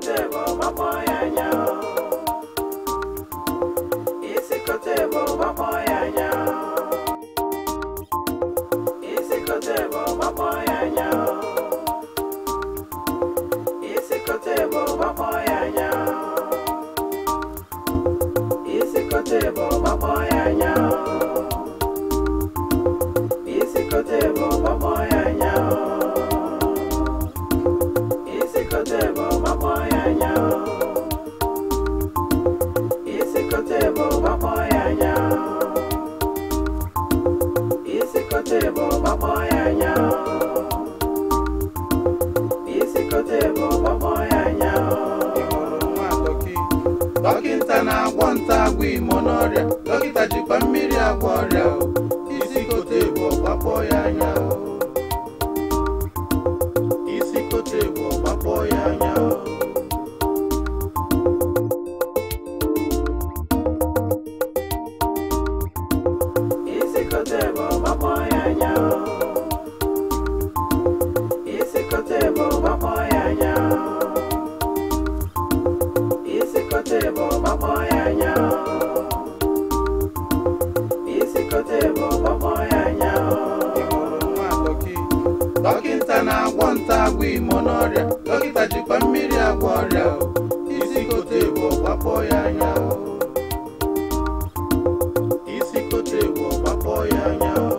kote bụ gbapọ ya anya. Isi kote bụ gbapọ ya anya. Isi kote bụ gbapọ ya anya. Isi kote bụ gbapọ ya anya. Isi kote bụ gbapọ ya anya. Isi kote bụ gbapọ ya anya. Isi kote bụ gbapọ ya anya. Isi kote bụ gbapọ ya anya. Isi kote bụ gbapọ ya anya. Isi kote bụ gbapọ ya anya. Dọkịta na-agwọ nta agwọ imo n'ọrịa, dọkịta jikwa mmiri agwọ ọrịa o. Isi kote bụ ọgbakpọ ya anya o. Isi kote bụ ọgbakpọ ya anya o. Isi kote bụ gbapọ ya anya. Isi kote bụ gbapọ ya anya. Isi kote bụ gbapọ ya anya. Isi kote bụ gbapọ ya anya. Dọkịta na-agwọ nta agwọ imo n'ọrịa, dọkịta jikwa mmiri agwọ ọrịa o. Isi kote bụ ọgbakpọ ya anya o. Isi kote bụ ọgbakpọ ya anya o.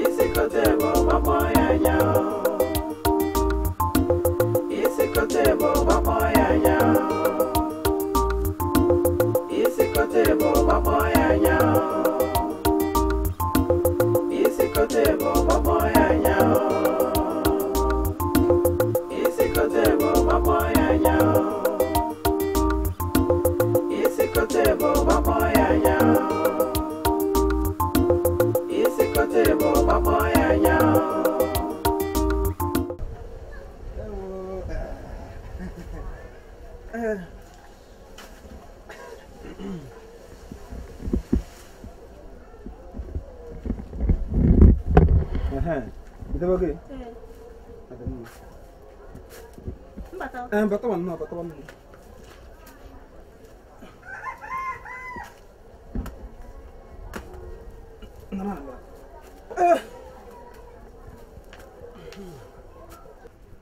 Isi kote bụ gbapọ ya anya. Isi kote bụ gbapọ ya anya. Isi kote bụ gbapọ ya anya. Isi kote bụ gbapọ ya anya. Isi kote bụ gbapọ ya anya. Isi kote bụ gbapọ ya anya. Isi kote bụ gbapọ ya anya.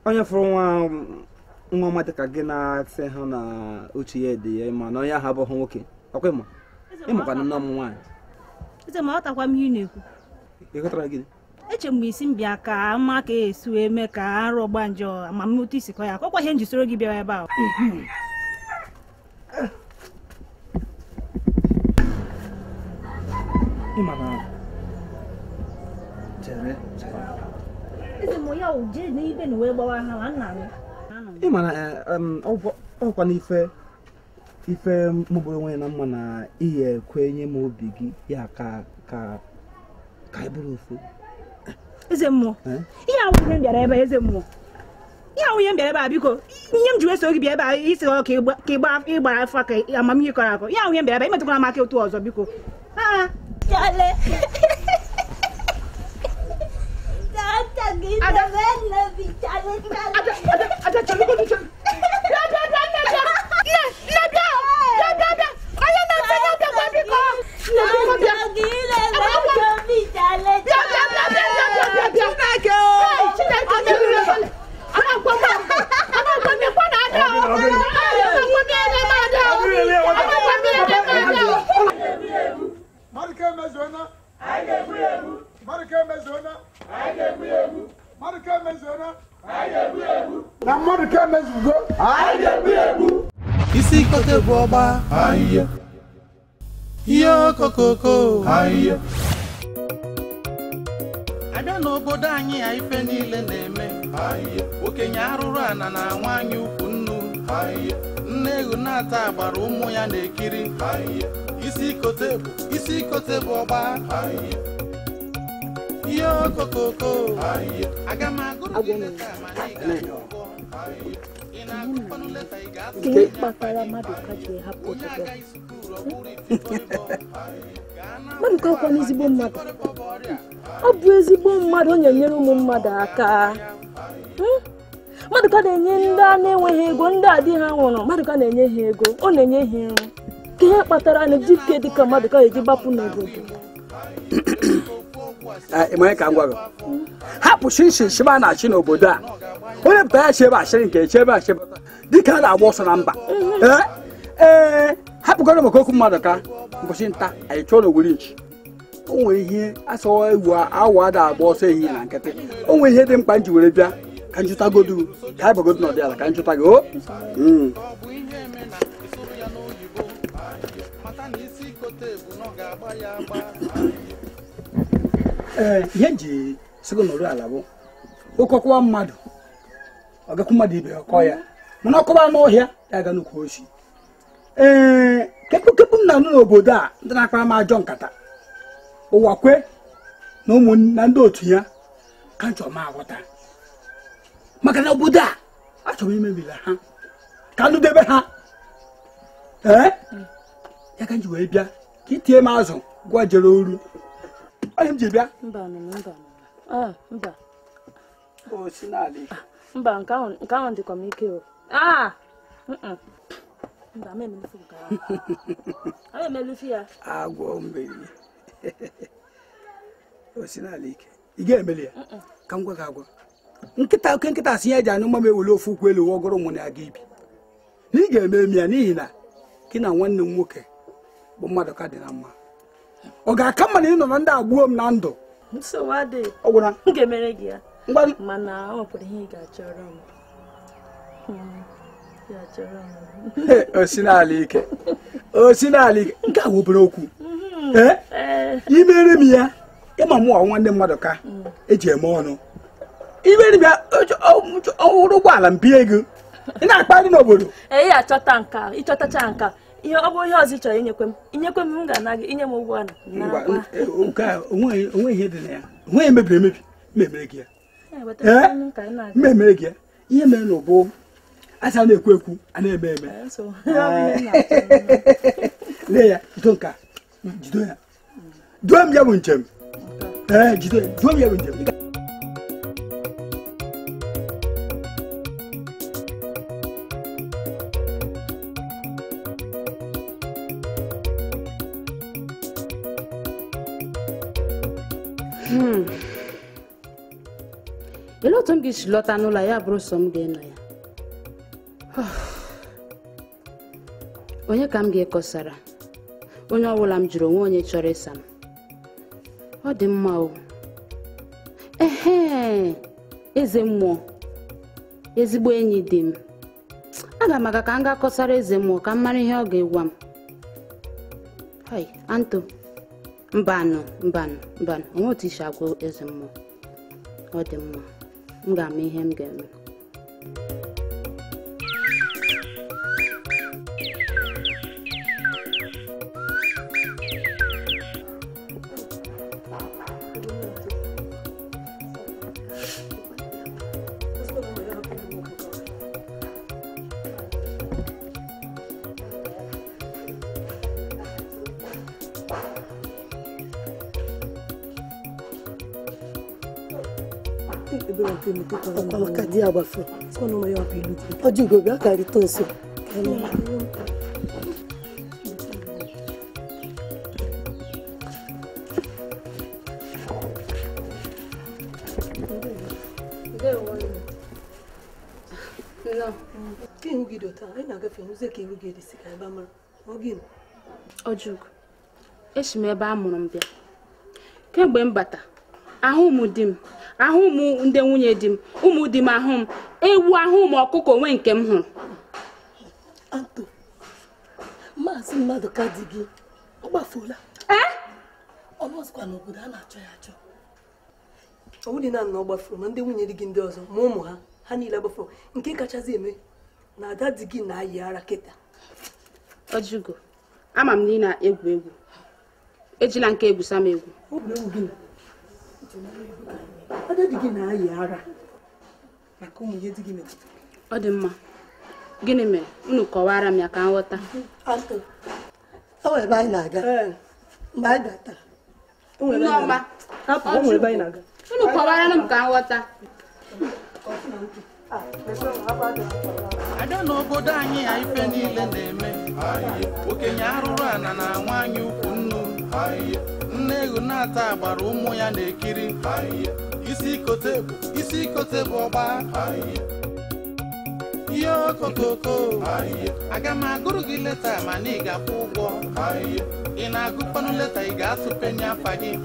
Onye fụrụ nwa nwa ọma dịka gị na-asị ha na uche ya dị ya ma na onye ahụ abụghị nwoke ọkwa ịma ịmakwa na nne m nwaanyị. Eze ma ọtakwa m ihe ị na-ekwu. Ị ghọtara gịnị? Eche mgbe isi m bịa ka mma ka esi wee mee ka arụ ọgbanje amamihe isi kọ ya akọkwa ihe njisoro gị bịawa ebe a. Ịma na chere chere. Eze m ya jee n'ibe na wee gbawa ha ma nna m. Ịma na ọkwa n'ife ife mụbụrụ onwe ya na mma na ihe ekwenye m obi gị ya ka ka ka ị bụrụ ofu. Eze mmụọ, ihe ahụ ihe m bịara ebe a, eze mmụọ, ihe ahụ ihe m bịara ebe a, biko ihe m ji wee so gị bịa ebe a isi ọ ka ịgbara afọ ka amamihe kọrọ akọ. Ihe ahụ ihe m bịara ebe a, imetụkwara m aka otu ọzọ biko. Isi kote bụ ọgba ihe okokoko abịa n'obodo anyị ya ife niile na-eme okenye arụrụ ana na nwaanyị ukwu nnu nne ewu na-ata agbara ụmụ ya na-ekiri isi kote bụ ọgba ihe okokoko aga m agụrụ gị leta mana ị ga-akwụ ụgwọ. Gịnị kpatara Maduka ji hapụ obodo a? Maduka kwa n'ezigbo mmadụ. Ọ bụ ezigbo mmadụ, ọ na-enyere ụmụ mmadụ aka. Maduka na-enye ndị a na-enweghị ego, ndị a di ha nwụrụ, Maduka na-enye ha ego, ọ na-enye ha nri. Ka ihe kpatara na dike dịka Maduka eji gbapụ n'obodo. Ka m gwa gị, hapụ shinshin a na-achị n'obodo a. Onye pụtara ya chi ebe achịrị nke echi ebe achị dịka a na-agba ọsọ na mba. Ee, hapụgoro maka okwu mmadụ ka mbọchị nta anyị chụọ n'owere nchi. O nwere ihe asọwa ewu awa ada agba ọsọ ehihie na nkịtị. O nwere ihe dị mkpa m ji were bịa ka njụtagodu ka anyị bagodu n'ọdị ala ka njụta gị o. Ee, ihe nji sịgo n'oru ala bụ okọkwa mmadụ ọ gakwu mmadụ ibe ya kọọ ya, mana ọkọba n'ọhịa ya aga n'ukwu osi. Ee, kepụ m na-anụ n'obodo a ndị na-akpara m ajọ nkata ụwa kwe na ụmụ na ndị otu ya ka nchọ m aghọta, maka na obodo a achọrọ imebila ha ka ndụ debe ha. Ee, ya ka m ji wee bịa ka itie m azụ gwa jere oru onye m ji bịa. Mba, nke ahụ dịkwa m ike o. Mba, m emelufi nke ahụ. Emelufi ya. Agwọ mmiri. O si n'ala ike. Ị ga-emeli ya? Ka m gwa gị agwa. Nkịta oke nkịta asị ya ji anụ mma m ewele ofu ụkwụ elu ọgọrọ mụ na aga ibi. Na ị ga-eme emi ya n'ihi na gị na nwanne m nwoke bụ mmadụ ka dị na mma. Ọ ga-aka mma na ị nọ na ndị agbuo m na ndụ. Nsogbu adịghị. Ọ gwụla. M ga-emere gị ya. Mana o nwekwara ihe ị ga-achọrọ m. O si n'ala ike. O si n'ala ike. Nke a obere okwu. Ee? Imere m ya, ịma mụ nwanne mmadụ ka eji eme ọnụ. Imere m ya, ọhụrụ ụgbọala m bie ego. Ị na-akparị n'obodo. Ee, ị achọta nka, ịchọtacha nka. Ihe ọ bụ ihe ọzọ ị chọrọ inyekwe m. Inyekwe m, m ga-ana gị, inye m ụgbọala. Nke a onweghị ihe dị na ya. Onweghị mebiri emebi. Mmemere gị ya. Ee? Mmemere gị ya. Ihe mere na ụbụ asa na-ekwu ekwu a na-eme eme. Lee ya, jido nka, jido ya. Duo m ya bụ njem. Ee, jido ya, duo m ya bụ njem. Olee otu m ga-esi lọta n'ụlọ ya bụrụ sọ m ga-enọ ya? Onye ka m ga-ekọsara? Onye ọbụla m jụrụ onwe onye chọrọ ịsa m. Ọ dị mma o. Ehe, eze mmụọ, ezigbo enyi dị m. Aga m aga ka m gaa kọsara eze mmụọ ka m mara ihe ọ ga-egwa m. Hai, Anto, mbanụ mbanụ mbanụ, onwe otu isi agwa eze mmụọ. Ọ dị mma, m ga-ama ihe m ga-eme. Ọjị gobe aka rite nso. Ọjụgo, esi m ebe a mụrụ m bịa. Kemgbe m bata, ahụ m di m, ahụ m ndị nwunye di m, ụmụ di m ahụ m, ewu ahụ m, ọkụkọ onwe nke m hụrụ. Anto, maazị Maduka di gị, ọ gbafuola. Ee? Ọ nọzikwa n'obodo a na-achọ ya achọ. Ọ bụghị naanị na ọ gbafuru, ma ndị nwunye di gị ndị ọzọ, ma ụmụ ha, ha niile gbafuru. Nke kachasị eme na ada di gị na-ayị ara kịta. Ọjụgo, ama m na ị na-egwu egwu. Ejila nke egwusa m egwu. Ada di gị na-ayị ara maka ụmụ ihe di gị metụtara. Ọ dị mma. Gịnị mere? Unu kọwara m ya ka m ghọta. Anto, ọ nwere ebe anyị na-aga. Mgbe anyị batara, o nwere ebe anyị na-aga. Unu kọwara m ka m ghọta. Abịa n'obodo anyị a ife niile na-eme. Okenye arụrụ ana na nwaanyị ukwu nnu. Nne ewu na-ata agbara ụmụ ya na-ekiri. Isi ikote bụ ọgba. Ihe okokoko. Aga m agụrụ gị leta mana ị ga-akwụ ụgwọ. Ị na-agụkwanụ leta ị ga-asụpenye afa gị.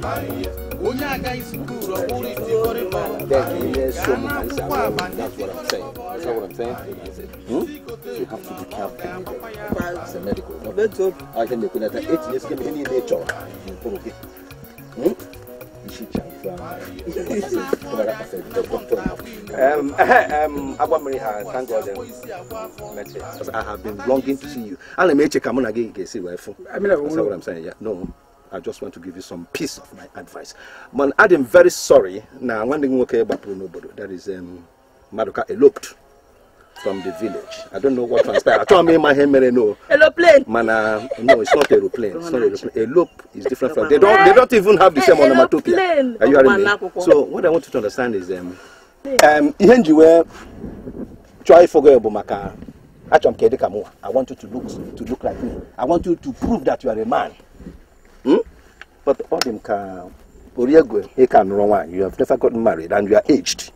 Onye agaghị sukuru ọ bụrụ itikọrịkọ. Gaa n'akwụkwọ agba ndị That's what I'm saying. You have to be careful. It's a medical. I can make that 8 years give any nature. Thank God. I have been longing to see you. And I check That's what I'm saying. Yeah. No, I just want to give you some piece of my advice. Man, I'm very sorry. Now, one thing okay about that is Maduka eloped from the village. I don't know what transpired. I told me my no. Aeroplane. Man, no, it's not aeroplane. It's not aeroplane. Elope is different from. They don't even have the same onomatopoeia. Are you hearing me? So what I want you to understand is ihe nji wee chọọ ịfọgo bụ maka achọrọ m ka ị dị ka mụ. I want you to look like me. I want you to prove that you are a man. But all them ka Oriegwe ị ka nụrụ nwaanyị. You have never gotten married and you are aged.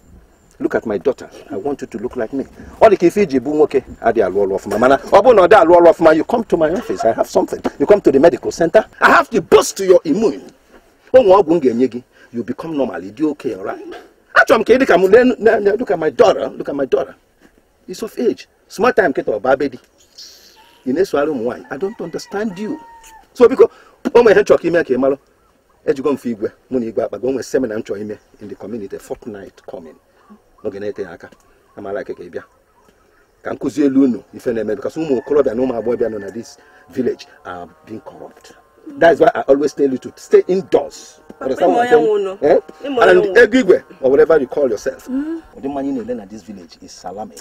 Look at my daughter. I want you to look like me. All the kifiji bụ nwoke adị alụ ọlụ ọfụma mana ọ bụrụ na ọ dị alụ ọlụ ọfụma, you come to my office. I have something. You come to the medical center. I have to boost your immune. Onwe ọgwụ m ga-enye gị, you become normal. You do okay, all right? Achọrọ m ka ị dị ka m. Look at my daughter. Look at my daughter. It's of age. Small time kịta ọba be di. Ị na-esogharị ụmụ nwaanyị. I don't understand you. So biko o nwere ihe nchọrọ ka ime ka ị malụ. Ejigo m fe igwe mụ na igwe akpago. O nwere seminar m chọrọ ime in the community fortnight coming. N'oge na-eteghị aka amala ike ka ị bịa ka m kụzie elu unu ife na-eme because ụmụ okorobịa na ụmụ agbọghọbịa nọ na this village are being corrupt. That is why I always tell you to stay indoors. And ego igwe or whatever you call yourself. Ụdị mmanya ị na-ele na this village is salami.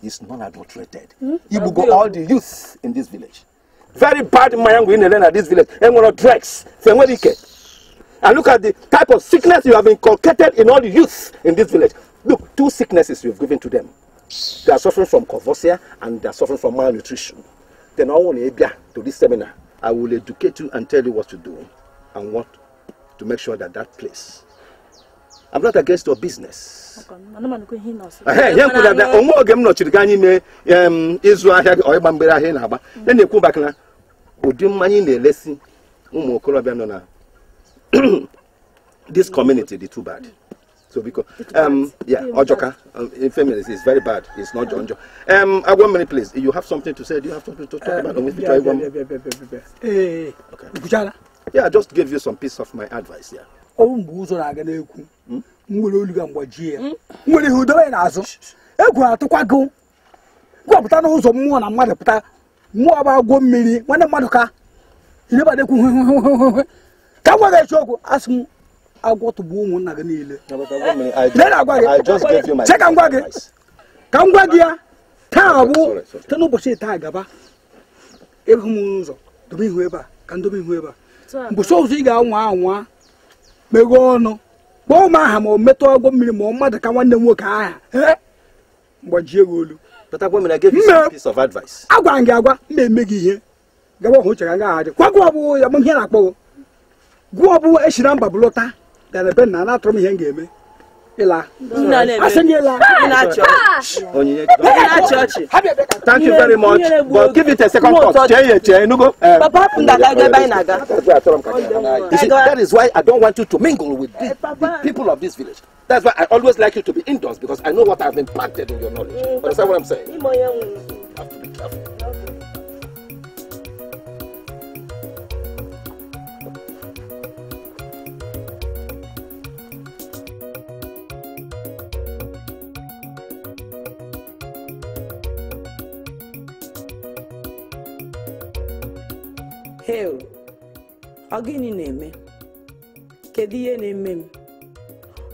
It's non-adulterated. Igbugo all the youths in this village. Very bad mmanya ngwe ị na-ele na this village. Enwere drugs. Fenwere ike. And look at the type of sickness you have inculcated in all the youths in this village. Look, 2 sicknesses you've given to them. They are suffering from convulsia and they are suffering from malnutrition. Then I want to this seminar. I will educate you and tell you what to do and what to make sure that that place. I'm not against your business. This community is too bad. So because yeah, Ojoka, in feminist is very bad. It's not Jonjo. I 1 minute, please. You have something to say? Do you have something to talk about? Okay. Yeah, I just gave you some piece of my advice. Yeah. I just gave you my advice. But I gave you some piece of advice. Thank you very much. But give it a second thought. You see, that is why I don't want you to mingle with the people of this village. That's why I always like you to be indoors, because I know what I've impacted in your knowledge. Understand what I'm saying? You have to be careful. Hey, ọ gịnị na-eme? Kedu ihe na-eme m?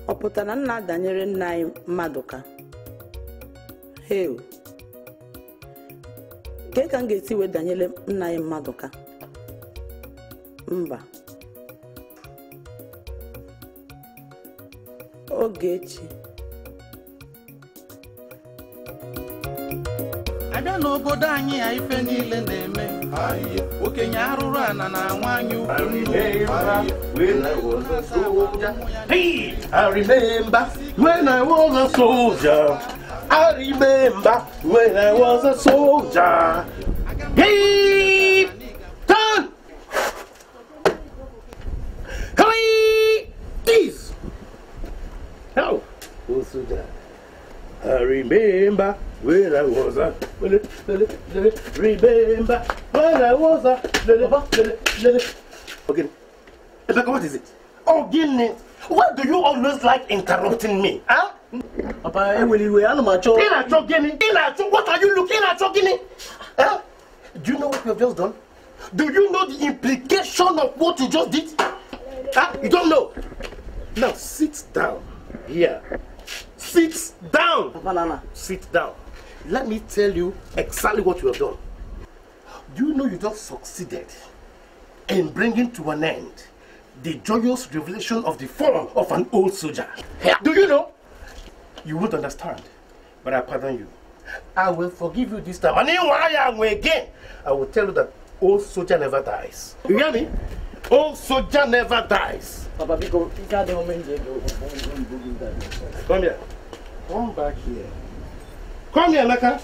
Ọ pụtara na nna danyere nna anyị Maduka? Hey, ke ka m ga-esi wee danyere nna anyị Maduka? Mba. Ogechi. Abịa n'obodo anyị ya ife niile na-eme. Okenye arụrụ ana na nwaanyị ukwu. Hey, I remember when I was a soldier. I remember when I was a soldier. Hey, turn! Hey, this! How? Oh, soldier. I remember when I was a remember when I was a Okay. What is it? Oh, Guinea. Why do you always like interrupting me? Huh? Papa, what are you looking at, Guinea? Huh? Do you know what you have just done? Do you know the implication of what you just did? Huh? You don't know. Now sit down here. Sit down. Papa, sit down. Let me tell you exactly what you have done. Do you know you just succeeded in bringing to an end the joyous revelation of the form of an old soldier? Do you know? You won't understand, but I pardon you. I will forgive you this time. And then why again, I will tell you that old soldier never dies. You hear me? Old soldier never dies. Papa, come here. Come back here. Come here, Naka.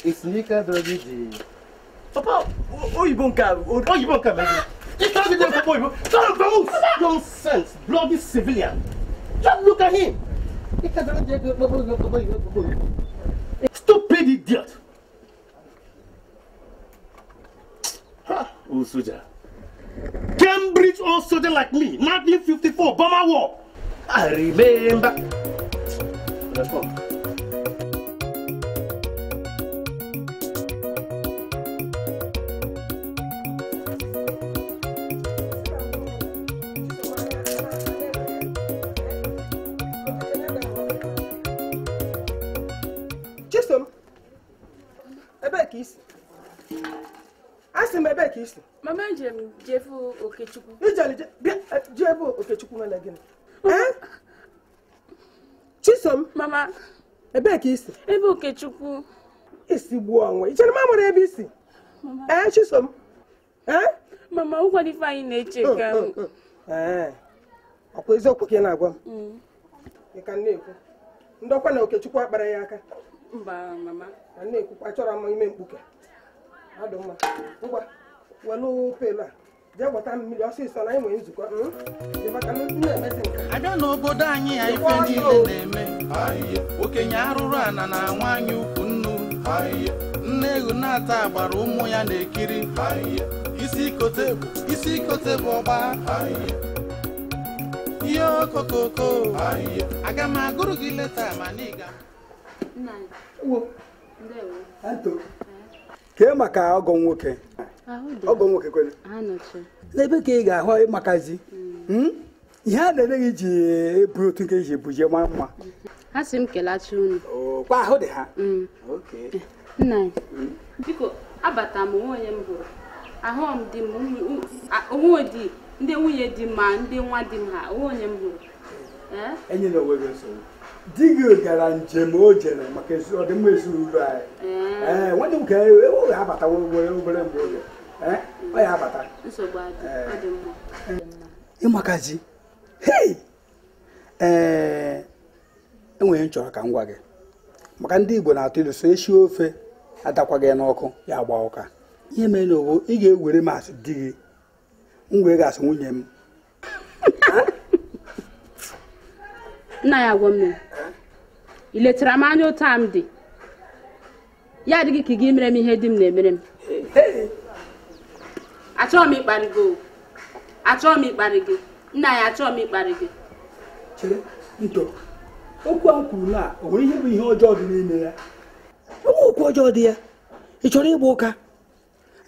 It's Nika Doggy. Papa, oh, you won't come. Oh, you won't come. You can't be there for you. Nonsense, bloody civilian. Just look at him. Stupid idiot. Ha, old soldier. Cambridge old soldier like me, 1954, Burma War. I remember. Let's go. Mama Jefu Okechukwu. Jefu Okechukwu nwere gịnị? Eh? Chisom. Mama. Ebee ka isi? Ebe Okechukwu. Isi gbuo onwe. I chere m amara ebe isi? Mama. Eh, Chisom. Eh? Mama, ụgwọ ife anyị na-eche ka m. Eh. Ọkwa eziokwu ka ị na-agwa m? Ị ka na-ekwu. Ndọkwa na Okechukwu akpara ya aka. Mba, mama. Ka na-ekwu achọrọ m ime mkpuke. Ọ dị mma. Ngwa. Welu pela. Jee gbata mmiri ọsịsọ na anyị nwere nzukọ. Abịa n'obodo anyị ya ife niile na-eme. Okenye arụrụ ana na nwaanyị ukwu nnu. Nne ewu na-ata agbara ụmụ ya na-ekiri. Isi kote bụ ọgba. Ihe okokoko. Aga m agụrụ gị leta ma na ị ga. Kee maka ọgọ nwoke. Ọgọ nwoke kwere. N'ebe ka ị ga-ahụ makazi. Ihe a na-ere gị ji ebu otu nke ji ebuje ma mma. Ha sị m kelachi unu. Kwa ahụ dị ha. Nna, biko abata m onwe onye m hụrụ. Ahụ m di m onwe di ndị nwunye di m ma ndị nwa di m ha onwe onye m hụrụ. Enyela onwe gị nsogbu. Di gị gara njem o jere maka ọdịmma ezinụlọ anyị. Ee, nwanne m ka ọ ga-abata obere obere mgbe oge. Ee, ọ ya abata. Nsogbu adị, ọ dị mma. Ịmakazi. Hei! Ee, enwere nchọrọ ka m gwa gị. Maka ndị Igbo na-atụ ilu so esi ofe adakwa gị n'ọkụ ya agba ụka. Ihe mere na obo ị ga-ewere m asị di gị. M wee ga-asị nwunye m. Nna ya gwa m i letara m anya otu a m dị ya adịghị ka gị mere m ihe di m na-emere m. Achọghị m ịkparị gị, achọghị m ịkparị gị nna ya, achọghị m ịkparị gị. Chere nto okwu ahụ kwuru na o nwere ihe bụ ihe ọjọọ dị n'ime ya. Okwu ọjọọ dị ya. Ị chọrọ ịgba ụka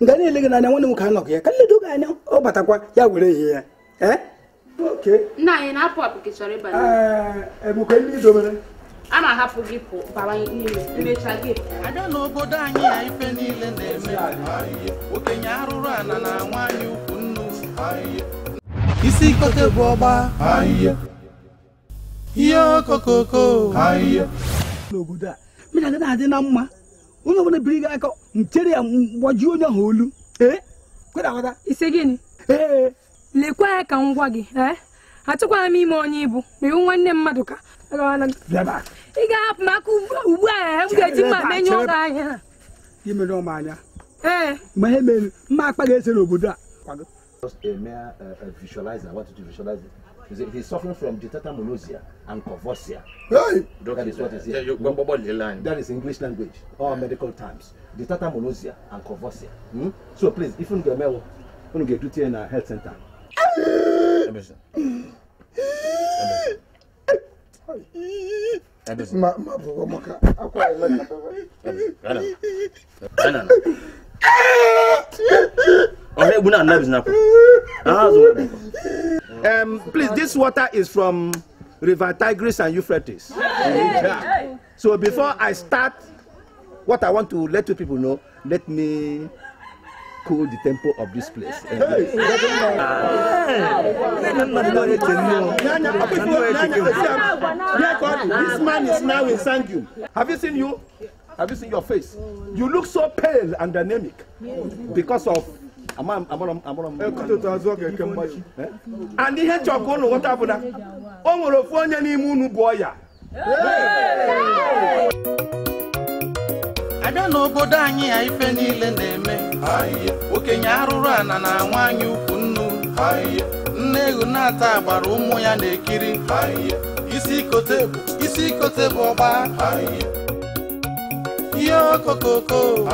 nga na-ele gị n'anya nwanne m ka anọghị ya ka nledo gị anya ọ batakwa ya were ihe ya. Ee? Nna anyị na-apụ apụ ka ị chọrọ ịbanye. Ee, ebuka ndị dobere. A na-ahapụ gị pụ bawa n'ime mmecha gị. Abịa n'obodo anyị ya ife niile na-eme. Okenye arụrụ ana na nwaanyị ukwu nnu. Isi kote bụ ọgba. Ihe okokoko. N'obodo a Mụ na gị na-adị na mma. Onye ọbụla biri gị aka nchere ya gbajuo onye ahụ olu. Ee? Kweda aghọta. Ise gịnị? Ee. Lekwa ya ka m gwa gị, ee? Achọkwala m ime onye ịbụ ma iwu nwanne mmadụ ka. Ị ga-ahapụ m aka ugbu a, m ga-eji mma menyụọ gị anya. Gị menyụọ m anya. Ee. Ma ihe mere mma akpa ga-ese n'obodo a. Just a mere visualizer. I want you to visualize it. You see, he's suffering from tetanus and convulsia. Hey! That is what is here. That is English language or medical terms. The tetanus and convulsia. Hmm? So please, if you get me, you get to in a health center. Please, this water is from River Tigris and Euphrates. Yeah. So before I start what I want to let you people know, let me cool the tempo of this place. This man is now in Sangu. Have you seen you? Have you seen your face? You look so pale and anemic because of and ihe chọkụ unu ghọta bụ na o nwere ofu onye n'ime unu bụ ọya. Abịa n'obodo anyị ya ife niile na-eme. Okenye arụrụ ana na nwaanyị ukwu nnu. Nne ewu na-ata agbara ụmụ ya na-ekiri. Isi ikote bụ ọgba. Ihe okokoko.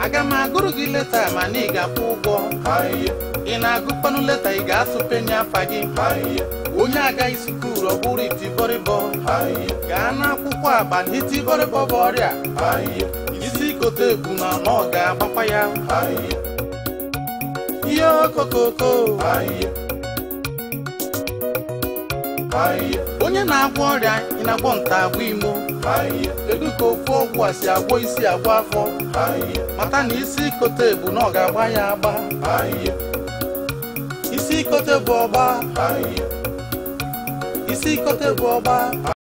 Aga m agụrụ gị leta mana ị ga-akwụ ụgwọ. Ị na-agụkwanụ leta ị ga-asụpenye afa gị. Onye agaghị sukuru ọ bụrụ itibọrịbọ. Gaa n'akwụkwọ agba na itibọrịbọ bụ ọrịa. Isi kote bụ na ọ ga-agbakwa ya. Ihe okokoko. Onye na-agwọ ọrịa ị na-agwọ nta agwọ imo. Kedu ka ofu ọgwụ a si agwọ isi agwọ afọ? Mata na isi kote bụ na ọ ga-agba ya agba. Isi kote bụ ọgba. Isi kote bụ ọgba.